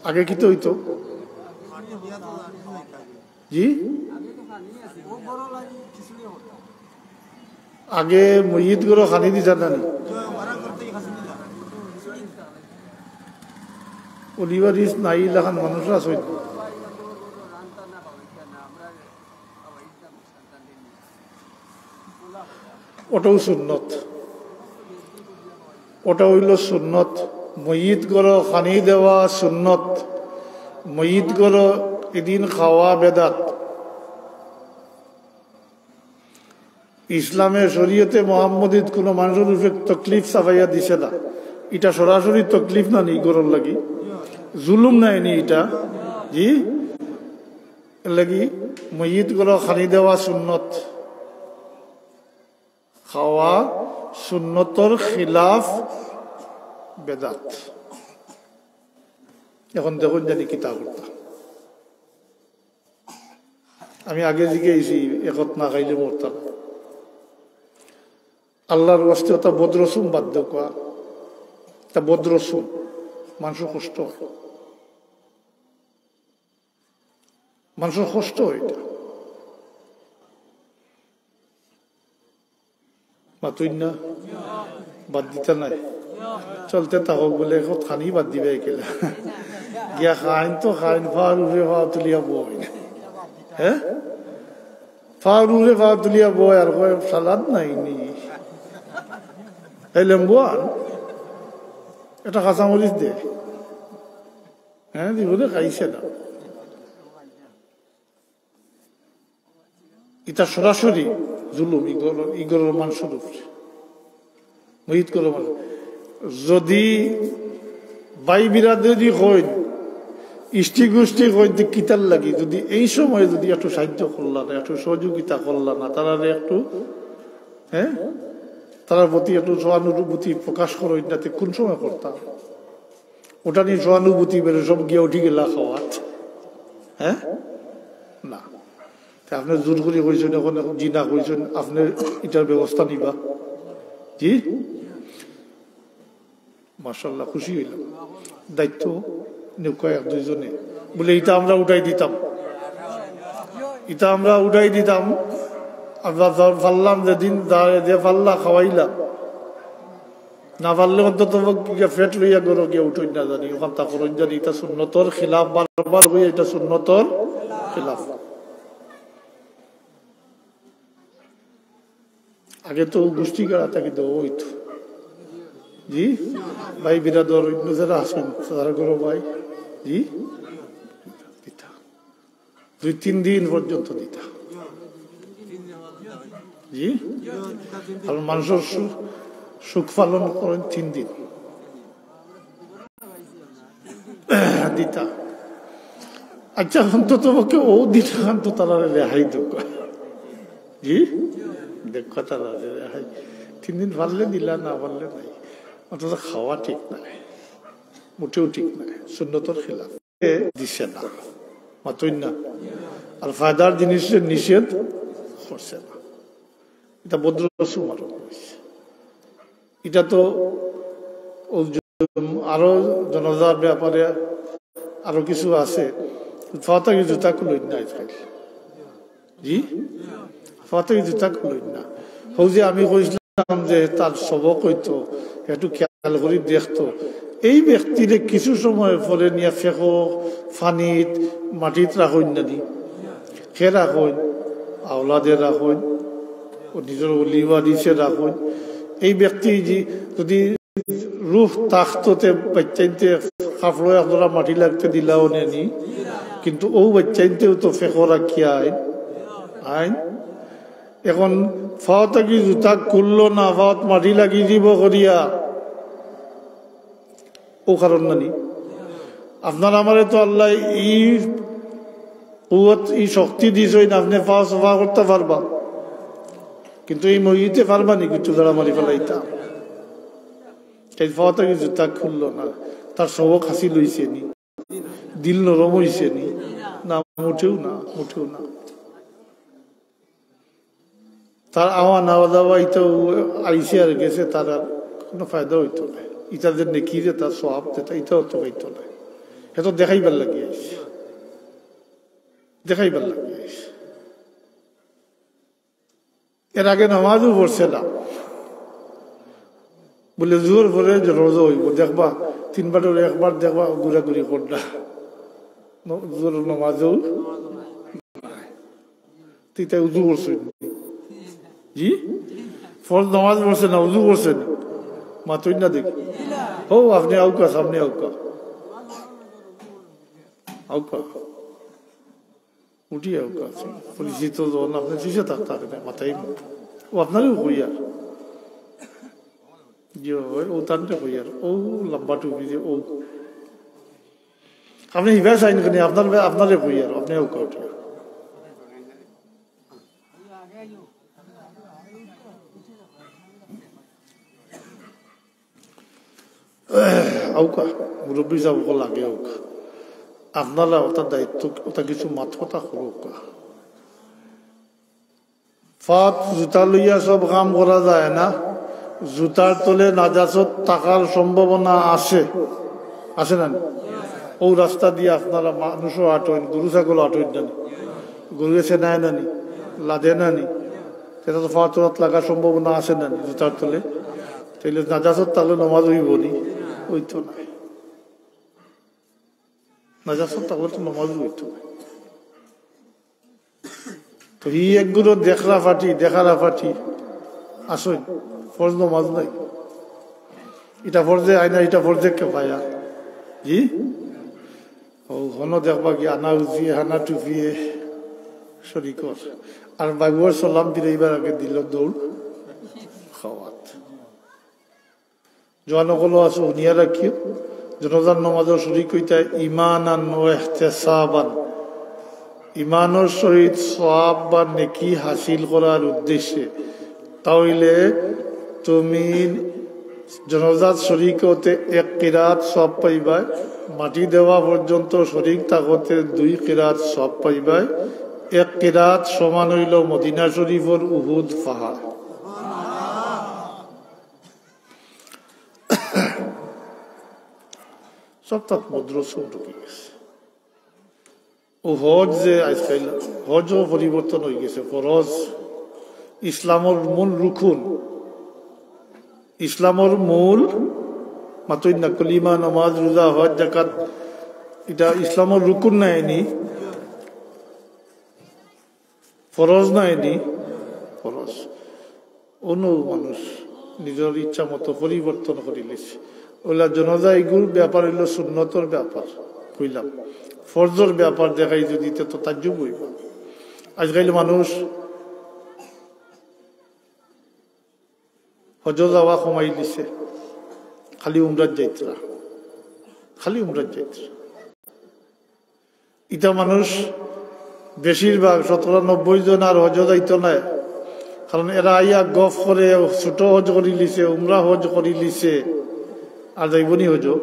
আগে কিতা অইতো? জি? আগে মইত ঘরো খানি দিতা না নি? অলিভারিস নাই, ইলাখান মানুষ আছইন। ওটাও সুন্নত, ওটা অইলো সুন্নত। মইত ঘরো খানি দেওয়া সুন্নত, মইত ঘরো ইদিন খাওয়া বেদাত। ইসলামে, শরীয়তে মোহাম্মদীত কোনো মানুষর উপরে তকলিফ চাপাইয়া দিছে না। ইটা সরাসরি তকলিফ না নি ঘরর লাগি, জুলুম নায় নি ইটা? জি, এর লাগি মইত ঘরো খানি দেওয়া সুন্নত, খাওয়া সুন্নতর খিলাফ বেদাত। এখন দেখইন জানি কিতা করতা। আমি আগে জিগাইছি, একত না খাইলে মরতা না। আল্লাহর ওয়াস্তে ওটা বদরসুম বাদ দেউক্কা, এটা বদরসুম, মানুষর কষ্ট হয়, মানুষর কষ্ট হয় এটা। মাতুইন না, বাদ দিতা নায়। চলতে থাকো বুলে, কত খানি বাদ দিবা একেলা। গিয়া খাইন তো খাইন, ফার উপরে ফার তুলিয়া বয়। হ্যাঁ? ফার উপরে ফার তুলিয়া বয় আর কয়, "সালাদ নাই নি? এই লেম্বু আন, একটা কাঁচামরিচ দে।" হ্যাঁ, জীবনে খাইছে না। ইটা সরাসরি জুলুম ই ঘরর, ই ঘরর মানষর উপরে। মসজিদ ঘরর মানুষ। যদি ভাই বিরাদরি কইন, ইষ্টি গোষ্ঠী কইন, তে কিতার লাগি? যদি এই সময় যদি একটু সাহায্য করলা না, একটু সহযোগিতা করলা না, তারারে একটু, হ্যাঁ, তারার প্রতি একটু সহানুভূতি প্রকাশ করইন না, তে কোন সময় করতা? ওটা নিয়ে সহানুভূতি বেড়ে সব গিয়া উঠি গেলা খাওয়াত, হ্যাঁ? না। তে আপনে জোর করি কইছইন, এখন, এখন জি না কইছইন, আপনে ইটার ব্যবস্থা নিবা। জি? মাশাআল্লাহ, খুশি অইলাম। দায়িত্ব নেউক্কা এক দুইজনে। বলে, "ইটা আমরা উঠাই দিতাম, ইটা আমরা উঠাই দিতাম।" আমরা যা পারলাম, যেদিন যা, যে পারলা খাওয়াইলা, না পারলে অন্তত গিয়া পেট লইয়া ঘরো গিয়া উঠইন না জানি, ওখান তা করইন জানি, ইটা সুন্নতর খিলাফ। বারবার কই, ইটা সুন্নতর খিলাফ। আগে তো গোষ্ঠী গাড়া থাকি দেওয়া অইতো। জি, ভাই বিরাদর অন্য যারা আছইন, তারা করো ভাই। জি, দিতা। দুই তিন দিন পর্যন্ত দিতা। জি, আর মানষর সু-, সুখ পালন করইন তিন দিন। দিতা। আচ্ছা, অন্তত পক্ষে ও দিন খান তো তারা রেহাই দেউক্কা। জি, দেউক্কা তারা রেহাই। তিন দিন পারলে দিলা, না পারলে নাই। অন্তত খাওয়া ঠিক নায়, মোটেও ঠিক নায়, সুন্নতর খিলাফ। এ দিছে না, মাতইন না। আর ফায়দার জিনিসরে নিষেধ করছে না। ইটা বদরুল রসুল মারুফ অইছে। ইটা তো ও জ-, আরো জানাজার ব্যাপারে আরো কিছু আছে। ফাওতাকি জুতা খুলইন না আজকাল। জি? ফাওতাকি জুতা খুলইন না। হউ যে আমি কইছিলাম যে তার সবক অইতো, একটু খেয়াল করি দেখতো। এই ব্যক্তিরে কিছু সময় পরে নিয়া ফেকো, পানিত, মাটিত রাখইন না নি। কে রাখইন? আওলাদে রাখইন, ও নিজর ওলি ওয়ারিসে রাখইন। এই ব্যক্তি যে যদি রুহ থাকতো তে বাচ্চাইন্তে কাপড়ো একজরা মাটি লাগতে দিলাও নেনি, কিন্তু ও বাচ্চাইন্তেও তো ফেকো রাখিয়া আইন, আইন। এখন ফাওতাকি জুতা খুললো না, ফাওত মাটি লাগি দিব করিয়া, ও কারণ নানি। আপনার আমারে তো আল্লাহ ই কুওয়াত, ই শক্তি দিছইন, আপনে ফাও সাফা করতা পারবা, কিন্তু এই মসজিদে পারবা নি কিছু জড়া মারি ফেলাইতা? এই ফাওতাকি জুতা খুললো না, তার সবক হাসিল অইছে নি? দিল নরম অইছে নি? না, মোটেও না, মোটেও না। তার আওয়া না দাওয়া ইতাও আইছে আর গেছে, তার আর কোনো ফায়দা অইতো না। ইতা যে নেকি যে তার সওয়াব যেটা, ইতাও তো অইতো না। হে তো দেখাইবার লাগি আইছে, দেখাইবার লাগি আইছে। এর আগে নামাজও পড়ছে না, বলে জোহর পরে যে রোজা অইবো, দেখবা তিনবার একবার দেখবা ঘুরাঘুরি করলা, ন-, জোহর নামাজও। তিতা উজু করছইন নি? জি, ফরজ নামাজ পড়ছে না, উজু করছে নি? মাতইন না দেখি। হো, আপনে আউকা, সামনে আউকা, আউকা, উঠি আউকা। পরিচিত জন, আপনে পিছে থাকতা পারইন না, মাথায় মুখ। ও আপনারেও কইয়ার। জি, ও, ও তানরে কইয়ার। ও লম্বা টুপি যে, ও। আপনে ইবায় চাইন কেনে? আপনার, আপনারে কইয়ার, আপনে আউকা উঠি। আউকা, মুরব্বি সাব অকল আগে আউকা। আপনারা ওটা দায়িত্ব, ওটা কিছু মাত কথা করউক্কা। ফাওত জুতা লইয়া সব কাম করা যায় না। জুতার তলে নাজাসত থাকার সম্ভাবনা আছে, আছে না নি? ও রাস্তা দিয়া আপনারা মানুষও আটইন, গরু ছাগল আটইন না নি? গরুয়ে ছেনায় না নি? লাদে না নি? সেটা তো ফাওত লাগার সম্ভাবনা আছে না নি জুতার তলে? তাইলে নাজাসত থাকলে নামাজ অইবো নি? অইতো না। নাজাসত থাকলে তো নামাজ অইতো না। তো ই একগুলো দেখরা ফাটি, দেখারা ফাটি, আসইন, ফরজ নমাজ নাই। ইটা ফরজে আইনা, ইটা ফরজে কেফায়া। জি? ও, হনো দেখবা কি আনা উজিয়ে, হানা টুপিয়ে, শরিক অর। আর বাবুর সালাম ফিরাইবার আগে দিল দৌড় খাওয়াত। জোয়ান অকল আছো, হুনিয়া রাখিও, জনাজার নমাজো শরিক অইতা ইমানান ওয়া ইহতিসাবান, ইমানর সহিত সওয়াব বা নেকি হাসিল করার উদ্দেশ্যে। তা অইলে তুমি জনাজাত শরিক অতে এক কিরাত সওয়াব পাইবায়, মাটি দেওয়া পর্যন্ত শরিক থাকতে দুই কিরাত সওয়াব পাইবায়। এক কিরাত সমান অইলো মদিনা শরিফর উহুদ পাহাড়। সব তাত মদ্রসা ঢুকি গেছে। ও হজ যে আজকাল, হজও পরিবর্তন অই গেছে। ফরজ, ইসলামর মূল রুকুন, ইসলামর মূল, মাতইন না, কলিমা, নামাজ, রোজা, হজ, যাকাত, ইটা ইসলামর রুকুন নায়নি, ফরজ নায়নি, ফরজ। অনো মানুষ নিজর ইচ্ছা মতো পরিবর্তন করিলিছে। অইলা জনাজা ইগুর ব্যাপার অইলো সুন্নতর ব্যাপার, কইলাম। ফরজর ব্যাপার দেখাই যদি, তে তো তাজ্জুব অইবো। আজকাল মানুষ হজো যাওয়া কমাইলিছে, খালি উমরাত যাইতরা, খালি উমরাত যাইতরা। ইতা মানুষ বেশিরভাগ শতকরা নব্বই জন আর হজো যাইতো নায়, কারণ এরা আইয়া গফ করে, ছোট হজ করিলিছে, উমরা হজ করিলিছে, আর যাইবনি হজো।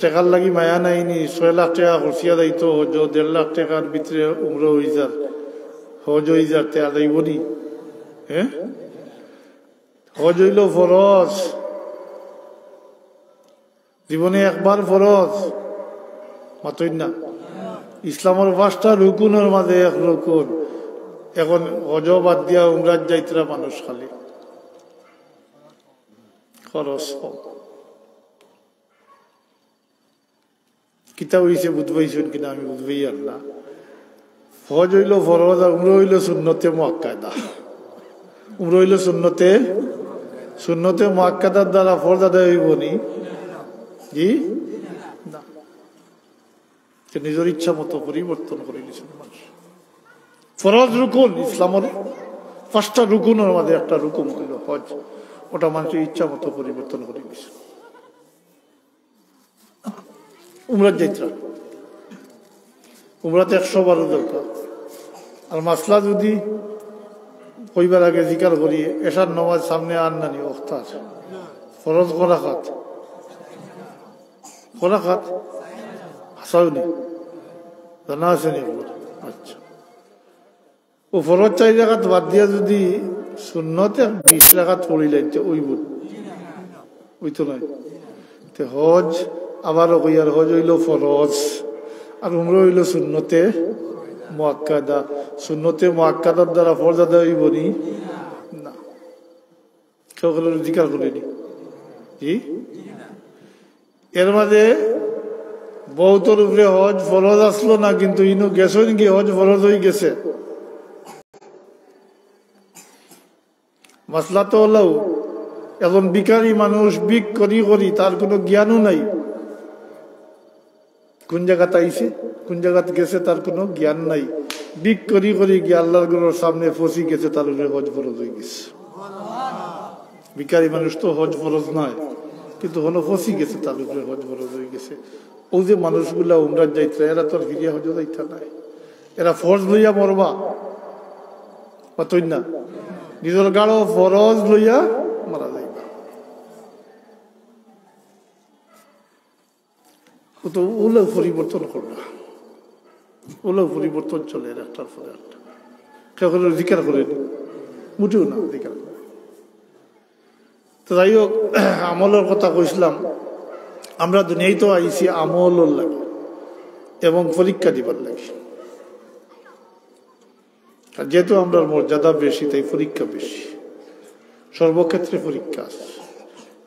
টেকার লাগি মায়া নাইনি, ছয় লাখ টেকা খরচিয়া যাইতো হজো, দেড় লাখ টেকার ভিতরে উমরা অই যার, হজ অই যার, তে আর যাইবনি? হ্যাঁ, হজ অইলো ফরজ। জীবনে একবার ফরজ, মাতইন না। ইসলামর পাঁচটা রুকুনর মাঝে এক রুকুন। এখন হজো বাদ দিয়া উমরাত যাইতরা মানুষ খালি। খরচ কম। কিতা অইছে বুঝবাইছইন কিনা আমি বুঝবাইয়ার না। হজ অইলো ফরজ আর উমরা অইলো সুন্নতে মুআক্কাদা। উমরা অইলো সুন্নতে, সুন্নতে মুআক্কাদার দ্বারা ফরজ আদায় অইবনি? জি না। তে নিজর ইচ্ছা মতো পরিবর্তন করিলিছে মানুষ। ফরজ রুকুন, ইসলামর পাঁচটা রুকুনর মাঝে একটা রুকুন অইলো হজ, ওটা মানুষে ইচ্ছা মতো পরিবর্তন করিলিছে। উমরাত যাইতরা, উমরাত একশো বারো দরকার। আর মাসলা যদি কইবার আগে জিকার করি, এশার নমাজ সামনে আর নানি অখতার, ফরজ কয় রাকাত? কয় রাকাত? হাসাউনি, জানা আছে নি আপনার? আচ্ছা, ও ফরজ চাইর রাকাত বাদ দিয়া যদি সুন্নতে বিশ রাকাত পড়িলাইন, তে অইবো? অইতো নায়। তে হজ, আবারও কইয়ার, হজ অইলো ফরজ, আর উমরা অইলো সুন্নতে মুআক্কাদা। সুন্নতে মুআক্কাদার দ্বারা ফরজ আদায় অইবনি? না। কেউ কেউ জিকার করেনি। জি? এর মাঝে বউতর উপরে হজ ফরজ আছলো না, কিন্তু ইনো গেছইন গি হজ ফরজ অই গেছে। মাসলা তো অইলো, একজন ভিখারি মানুষ ভিক করি করি, তার কুনু জ্ঞানও নাই। কুন জাগাত আইছে, কুন জাগাত গেছে, তার কুনু জ্ঞান নাই। ভিক করি করি গিয়া আল্লার ঘরর সামনে ফছি গেছে, তার উপরে হজ ফরজ অই গেছে। ভিখারি মানুষ তো হজ ফরজ নায়, কিন্তু হনো ফছি গেছে, তার উপরে হজ ফরজ অই গেছে। অউ যে মানুষগুলা উমরাত যাইতরা, এরা তো আর ফিরিয়া হজো যাইতা নায়। এরা ফরজ লইয়া মরবা, মাতইন না, নিজর ঘাড়ো ফরজ লইয়া মারা যাইবা। ও তো অউলাও পরিবর্তন করবা, অউলাও পরিবর্তন চলের একটার পরে একটা। কেউ কেউ জিকার করেনি, মোটেও না জিকার করে। তো যাই হোক, আমলর কথা কইছিলাম, আমরা দুনিয়াত তো আইছি আমলর লাগি এবং পরীক্ষা দিবার লাগি। আর যেহেতু আমরার মর্যাদা বেশি, তাই পরীক্ষা বেশি, সর্বক্ষেত্রে পরীক্ষা আছে।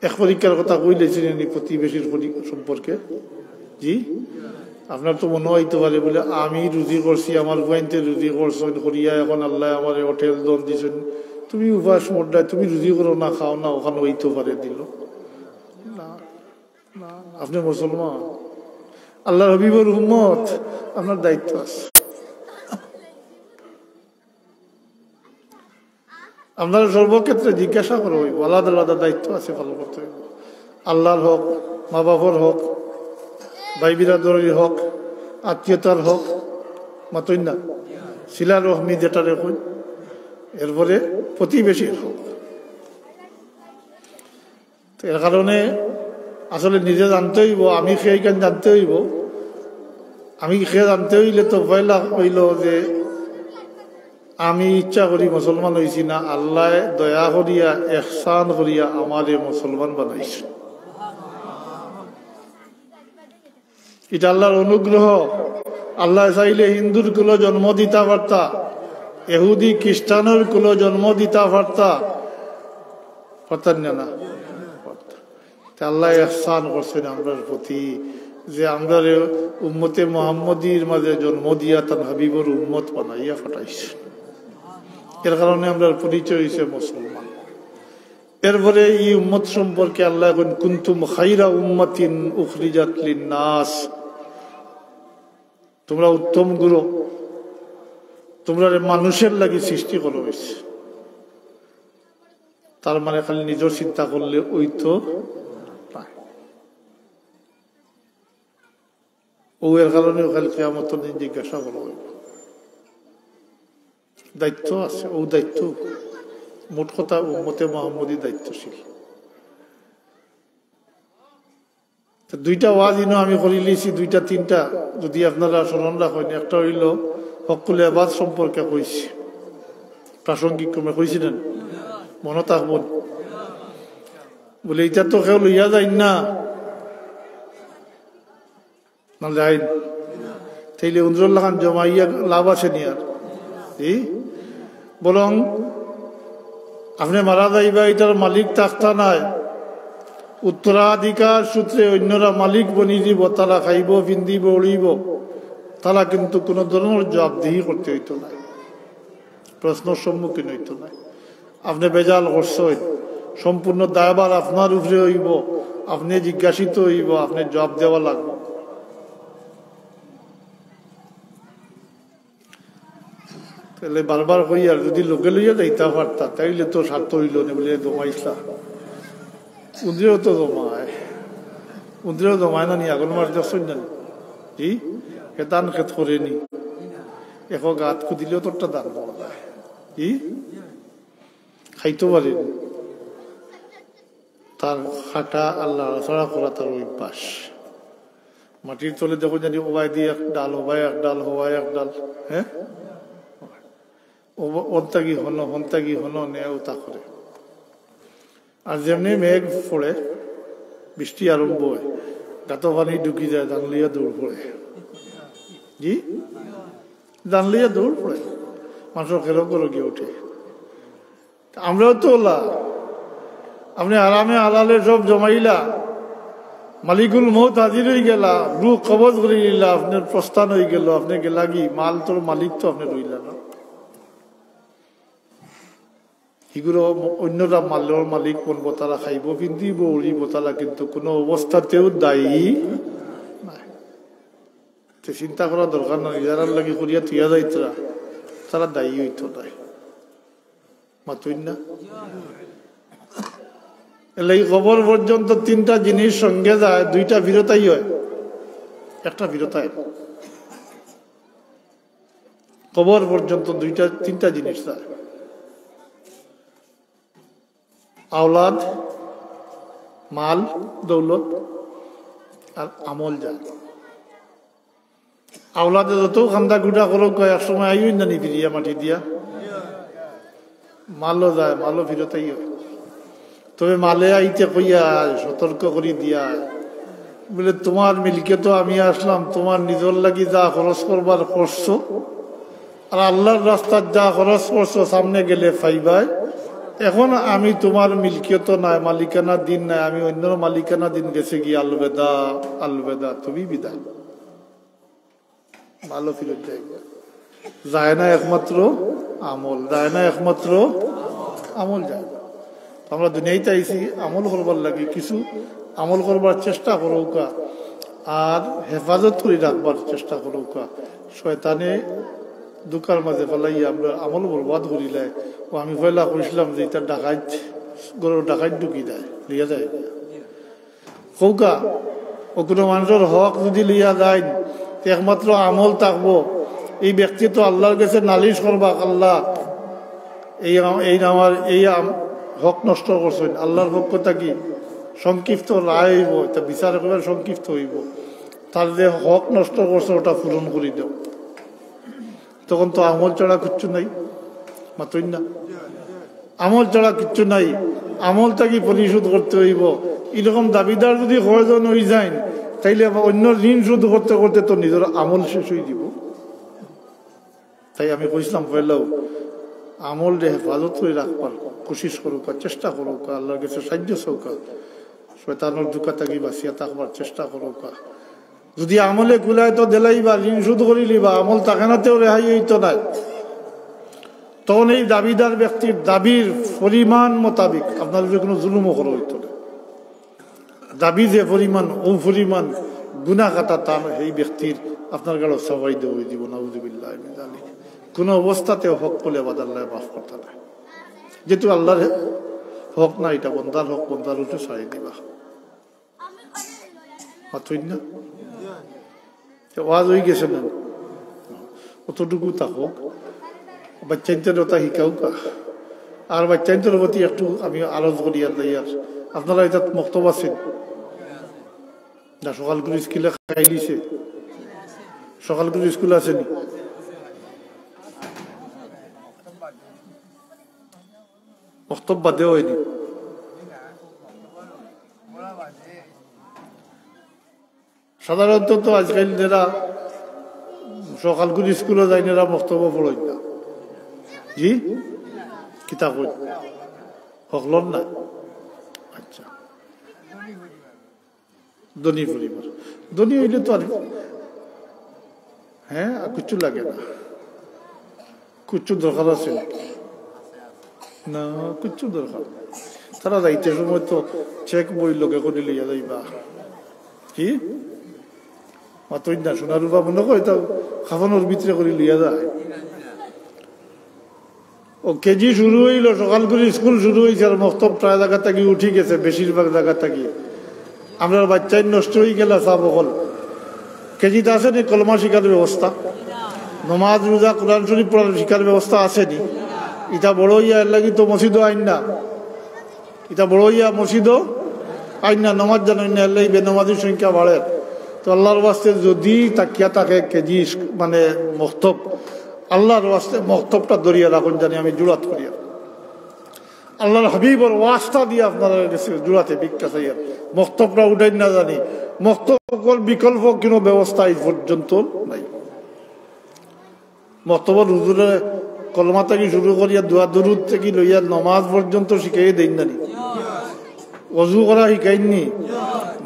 এক পরীক্ষার কথা কইলাইছি নি প্রতিবেশীর পরি-, সম্পর্কে? জি, আপনার তো মনো অইতো পারে বুলে, "আমি রুজি করছি, আমার ফুয়াইন্তে রুজি করছইন, করিয়া এখন আল্লায় আমারে অঢেল ধন দিছইন, তুমি উপাস মররায়, তুমি রুজি করো না, খাও না", অখান অইতো পারে দিল না। না, আপনে মুসলমান, আল্লার হাবিবর উম্মত, আপনার দায়িত্ব আছে। আপনারা সর্বক্ষেত্রে জিজ্ঞাসা করা অইবো, আলাদা আলাদা দায়িত্ব আছে, পালন করতে অইবো। আল্লাহর হক, মা বাপর হক, ভাই বিরাদরির হক, আত্মীয়তার হক, মাতইন না, সিলা রহমি যেটারে কই, এরপরে প্রতিবেশীর হক। তো এর কারণে আসলে নিজে জানতে অইবো, আমি কে ইখান জানতে অইবো। আমি কে জানতে অইলে তো পয়লা অইলো যে আমি ইচ্ছা করি মুসলমান অইছি না, আল্লায় দয়া করিয়া, এহসান করিয়া আমারে মুসলমান বানাইছে। ইটা আল্লাহর অনুগ্রহ। আল্লায় চাইলে হিন্দুর কুলো জন্ম দিতা পারতা, এহুদি খ্রিস্টানর কুলো জন্ম দিতা পারতা, পারতা না, না? তে আল্লায় এহসান করছইন আমরার প্রতি, যে আমরারে উম্মতে মুহাম্মদীর মাঝে জন্ম দিয়া তান হাবিবর উম্মত বানাইয়া পাঠাইছে। এর কারণে আমরার পরিচয় অইছে মুসলমান। এরপরে এই উম্মত সম্পর্কে আল্লায় কইন, "কুনতুম খাইরা উম্মাতিন উখরিজাত লিন্নাস।" তোমরা উত্তম গ্রুপ, তোমরারে মানুষের লাগি সৃষ্টি করা অইছে। তার মানে খালি নিজর চিন্তা করলে অইতো না। ও এর কারণে কাইল কিয়ামতর দিন জিজ্ঞাসা করা অইবো। দায়িত্ব আছে, ও দায়িত্ব। মোট কথা উম্মতে মুহাম্মদী দায়িত্বশীল। তো দুইটা ওয়াজ ইনো আমি করিলিছি, দুইটা তিনটা যদি আপনারা স্মরণ রাখইন, একটা অইলো হক্কুল এবাদ সম্পর্কে কইছি, প্রাসঙ্গিক ক্রমে কইছি না, মনো থাকবো। বলে, ইটা তো কেউ লইয়া যাইন না, না যাইন, তাইলে উন্দরর লাখান জমাইয়া লাভ আছে নি আর? জি, বরং আপনে মারা যাইবা, ইটার মালিক থাকতা নায়, উত্তরাধিকার সূত্রে অন্যরা মালিক বনি দিব, তারা খাইব, পিন্দিব, উড়িব, তারা কিন্তু কোনো ধরনের জবাবদিহি করতে অইতো নায়, প্রশ্নর সম্মুখীন অইতো নায়। আপনে বেজাল করছইন, সম্পূর্ণ দায়ভার আপনার উপরে অইবো, আপনে জিজ্ঞাসিত অইবো, আপনে জবাব দেওয়া লাগবো। তাইলে বারবার কই আর যদি লগে লইয়া যাইতা পারতা, তাইলে তো স্বার্থ অইলো নে বলে জমাইছলা। উন্দরেও তো জমায়, উন্দরেও জমায় না নি, আগর মাস দেখছইন না নি? জি, হে ধান খেত করে নি, এক গাত খুদিলেও তো একটা ধান পাওয়া যায়। জি, খাইতো পারে নি। তার খাটা আর লাড়াচাড়া করা তার অভ্যাস। মাটির তলে দেখো জানি ওবায় দিয়ে এক ডাল, ওবায় এক ডাল, ওবায় এক ডাল, হ্যাঁ? ও-, অন্তাগি হনো, হন্তাগি হনো, নেও তা করে। আর যেমনি মেঘ পড়ে, বৃষ্টি আরম্ভ হয়, গাতো পানি ঢুকি যায়, ধান লইয়া দৌড় পড়ে। জি? ধান লইয়া দৌড় পড়ে। মানুষের খেলো করো গিয়ে উঠে। আমরাও তো ওলা, আপনে আরামে হালালে সব জমাইলা, মালিকুল মউত হাজির অই গেলা, রুহ কবজ করি নিলা, আপনার প্রস্থান অই গেল, আপনে গেলাগি, মাল তোর মালিক তো আপনে রইলা না। এগুলো অন্যরা মালর মালিক বনবো, তারা খাইবো, পিন্দিবো, উড়িবো, তারা কিন্তু কোনো অবস্থাতেও দায়ী নায়। তে চিন্তা করার দরকার নাই, যারার লাগি করিয়া থইয়া যাইতরা, তারা দায়ী অইতো নায়। মাতইন না? এর লাগি কবর পর্যন্ত তিনটা জিনিস সঙ্গে যায়, দুইটা ফিরতাই হয়, একটা ফিরতায়। কবর পর্যন্ত দুইটা, তিনটা জিনিস যায়। আওলাদ, মাল, দৌলত আর আমল যায়। আওলাদে যত কান্দা গুটা করুক, এক সময় আইও না নি ফিরিয়া মাটি দিয়া। মালও যায়, মালও ফিরতাই হয়। তবে মালে আইতে কইয়া, সতর্ক করি দিয়া, বলে, "তোমার মিলকে তো আমি আসলাম, তোমার নিজর লাগি যা খরচ করবার করছো, আর আল্লাহর রাস্তাত যা খরচ করছো, সামনে গেলে পাইবায়। এখন আমি তোমার মিলকিয়ত নাই, মালিকানা দিন নাই, আমি অন্যর মালিকানা দিন গেছে গিয়া, আলবেদা, আলবেদা, তুমি বিদায়।" মালও ফিরত যায়। যায় না একমাত্র আমল, যায় না একমাত্র আমল যায় না। তো আমরা দুনিয়াইতে আইছি আমল করবার লাগি, কিছু আমল করবার চেষ্টা করউক্কা, আর হেফাজত করি রাখবার চেষ্টা করউক্কা। শয়তানে ধুকার মাঝে ফালাইয়া আমরার আমল বরবাদ করিলায়। ও আমি পয়লা কইছিলাম যে ইতা ডাকাইত, ঘরো ডাকাইত ঢুকি যায়, লইয়া যায়। কউক্কা, ও কুনু মানষর হক যুদি লইয়া যাইন, তে একমাত্র আমল থাকবো। ই ব্যক্তি তো আল্লার গেছে নালিশ করবা, "আল্লা, এই আম-, এই আমার এই আম-, হক নষ্ট করছইন, আল্লার পক্ষ থাকি সংক্ষিপ্ত রায় অইবো, ইতা বিচার করিবার সংক্ষিপ্ত অইবো, তার যে হক নষ্ট করছে ওটা পূরণ করি দেও।" তখন তো আমল ছাড়া কিচ্ছু নাই, মাতইন না? আমল ছাড়া কিচ্ছু নাই, আমল থাকি পরিশোধ করতে অইবো। এরকম দাবিদার যুদি কয়জন অই যাইন, তাইলে আবার অন্যর ঋণ শোধ করতে করতে তো নিজর আমল শেষ অই দিবো। তাই আমি কইছিলাম পয়লাউ, আমলরে হেফাজত করি রাখবার কোশিশ করউক্কা, চেষ্টা করউক্কা, আল্লার গেছে সাহায্য চাউক্কা, শয়তানর ধুকা থাকি বাঁচিয়া থাকবার চেষ্টা করউক্কা। যুদি আমলে কুলায় তো দিলাইবা, ঋণ শোধ করি লিবা, আমল থাকে না তেও রেহাই অইতো নায়। তখন এই দাবিদার ব্যক্তির দাবির পরিমাণ মোতাবেক আপনার উপরে কুনু জুলুমও করা অইতো না। দাবি যে পরিমাণ, ও পরিমাণ গুনা খাতা তার, এই ব্যক্তির আপনার গাড়ো সবাই দেওয়া অই দিবো, নাউজুবিল্লাহ মিন যালিক। কুনু অবস্থাতেও হক বলে বাদ আল্লায় মাফ করতা নায়। যেহেতু আল্লার হক না, ইটা বন্দার হক, বন্দার উপরে ছাড়ি দিবা। মাতইন না? তে ওয়াজ অই গেছে না? অতটুকু থাকউক। বাচ্চাইন্তরে ওটা হিকাউক্কা। আর বাচ্চাইন্তর প্রতি একটু আমি আরজ করি আর যাই আর। আপনারা ইতাত মক্তব আছে? না, সকালকুর স্কুলে খাইলিছে? সকালকুর স্কুল আছে নি? মক্তব বাদে অয়নি। সাধারণত তো আজকাল যেরা সকালকুর স্কুলো যাইন, এরা মক্তবও পড়ইন না। জি? কিতা কইন? হকলর না? আচ্ছা। ধনী পরিবার। ধনী অইলে তো আর, হ্যাঁ, আর কিচ্ছু লাগে না। কিচ্ছু দরকার আছে না? না, কিচ্ছু দরকার নাই। তারা যাইতে সময় তো চেক বই লগে করি লইয়া যাইবা। কি? মাতইন না, সোনা রূপা মনে করে তো কাফনর ভিতরে করি লইয়া যায়। ও কেজি শুরু অইলো, সকালকুর স্কুল শুরু অইছে, আর মক্তব প্রায় জাগা থাকি উঠি গেছে, বেশিরভাগ জাগা থাকি। আমরার বাচ্চাইন নষ্ট অই গেলা সব অকল। কেজিত আছে নি কলমা শিখার ব্যবস্থা? নমাজ, রোজা, কোরআন শরীফ পড়ার শিখার ব্যবস্থা আছে নি? ইটা বড় অইয়া এর লাগি তো মসজিদও আইন না। ইটা বড় অইয়া মসজিদও আইন না, নমাজ জানইন না, এর লাগি বেনমাজির সংখ্যা বাড়ের। তো আল্লার ওয়াস্তে যুদি থাকিয়া থাকে কেজি ইস-, মানে মক্তব, আল্লার ওয়াস্তে মক্তবটা ধরিয়া রাখইন জানি, আমি জুরাত করিয়া আল্লার হাবিবর ওয়াস্তা দিয়া আপনারার গেছে জুরাতে ভিক্ষা চাইয়ার। মক্তবটা উঠাইন না জানি, মক্তবর বিকল্প কুনু ব্যবস্থা আইজ পর্যন্ত নাই। মক্তবর হুজুরে কলমা থাকি শুরু করিয়া দোয়া দুরুদ থাকি লইয়া নমাজ পর্যন্ত শিখাইয়া দেইন না নি? অজু করা শিখাইন নি?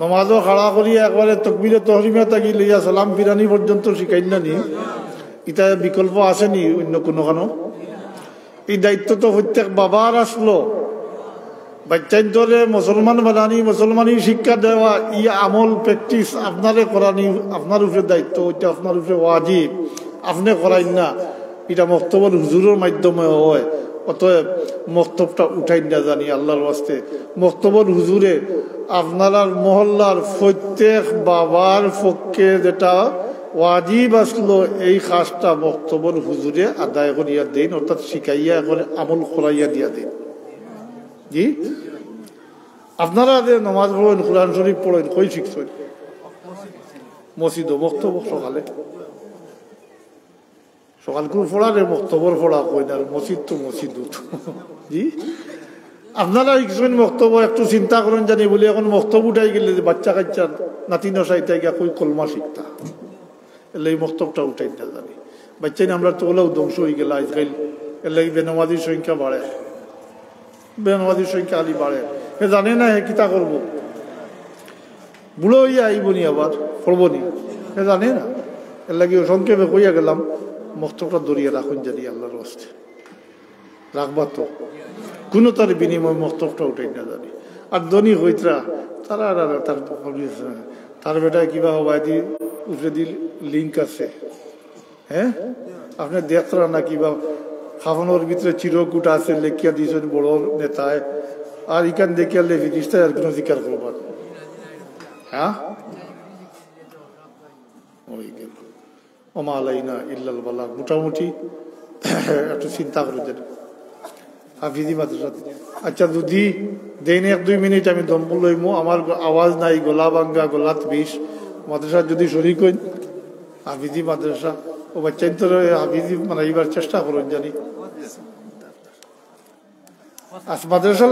নমাজও খাড়া করিয়া একবারে তকবিরে তহরিমা থাকি লইয়া সালাম ফিরানি পর্যন্ত শিখাইন না নি? ইটা বিকল্প আছে নি অইন্য কুনুখানো? ই দায়িত্ব তো প্রত্যেক বাবার আছলো। বাচ্চাইন্তরে মুসলমান বানানি, মুসলমানি শিক্ষা দেওয়া, ই আমল practice আপনারে করানি, আপনার উপরে দায়িত্ব, ইটা আপনার উপরে ওয়াজিব। আপনে করাইন না, ইটা মক্তবর হুজুরর মাধ্যমে অয়। অতএব মক্তবটা উঠাইন না জানি আল্লার ওয়াস্তে। মক্তবর হুজুরে আপনারার মহল্লার প্রত্যেক বাবার পক্ষে যেটা ওয়াজিব আছলো, এই কাজটা মক্তবর হুজুরে আদায় করিয়া দেইন, অর্থাৎ শিখাইয়া করে আমল করাইয়া দিয়া দেইন। জি, আপনারা যে নমাজ পড়ইন, কোরআন শরীফ পড়ইন, কই শিখছইন? মসজিদো, মক্তবো সকালে। সকালকুর পড়ারে মক্তবর পড়া কইন, আর মসজিদ তো মসজিদ। জি, আপনারা শিখছইন মক্তবো, একটু চিন্তা করইন জানি বলি, এখন মক্তব উঠাই গেলে যে বাচ্চা কাচ্চা নাতি নশাইতে গিয়া কই কলমা শিখতা, এর লাগি মক্তবটা উঠাইন না জানি। বাচ্চাইন আমরার তো অলাউ ধ্বংস অই গেলা আজকাল, এর লাগি বেনমাজির সংখ্যা বাড়ে, বেনমাজির সংখ্যা খালি বাড়ে। হে জানে না হে কিতা করবো, বুড়া অইয়া আইবো নি আবার, পড়বো নি, হে জানে না। এর লাগি ও সংক্ষেপে কইয়া গেলাম, মক্তবটা ধরিয়া রাখইন জানি আল্লার ওয়াস্তে। রাখবা তো? কুনু তার বিনিময়ে মক্তবটা উঠাইন না জানি। আর ধনী অইতরা, তারা আর, আর তার, তার বেটায় কিবা হবায় দি, উপরে দি লিংক আছে। হ্যাঁ? আপনে দেখরা না কিবা, কাফনর ভিতরে চিরকুট আছে, লেখিয়া দিছইন বড় নেতায়, আর ইখান দেখিয়া লে ফিরিস্তায় আর কুনু জিকার করবা? হ্যাঁ, ওই গেল। ওমা আলাইনা ইল্লাল বালাগ। মোটামুটি একটু চিন্তা করে দেন। হাফিজি মাদ্রাসা। আচ্ছা, যদি দেইন এক দুই মিনিট, আমি দম লইমু। আমার গ-, আওয়াজ নাই, গলা ভাঙ্গা, গলাত বিষ। মাদ্রাসা যদি শরিক হইন, হাফিজি মাদ্রাসা, ও বাচ্চাইন তো হাফিজি বানাইবার চেষ্টা করইন জানি। আজ মাদ্রাসা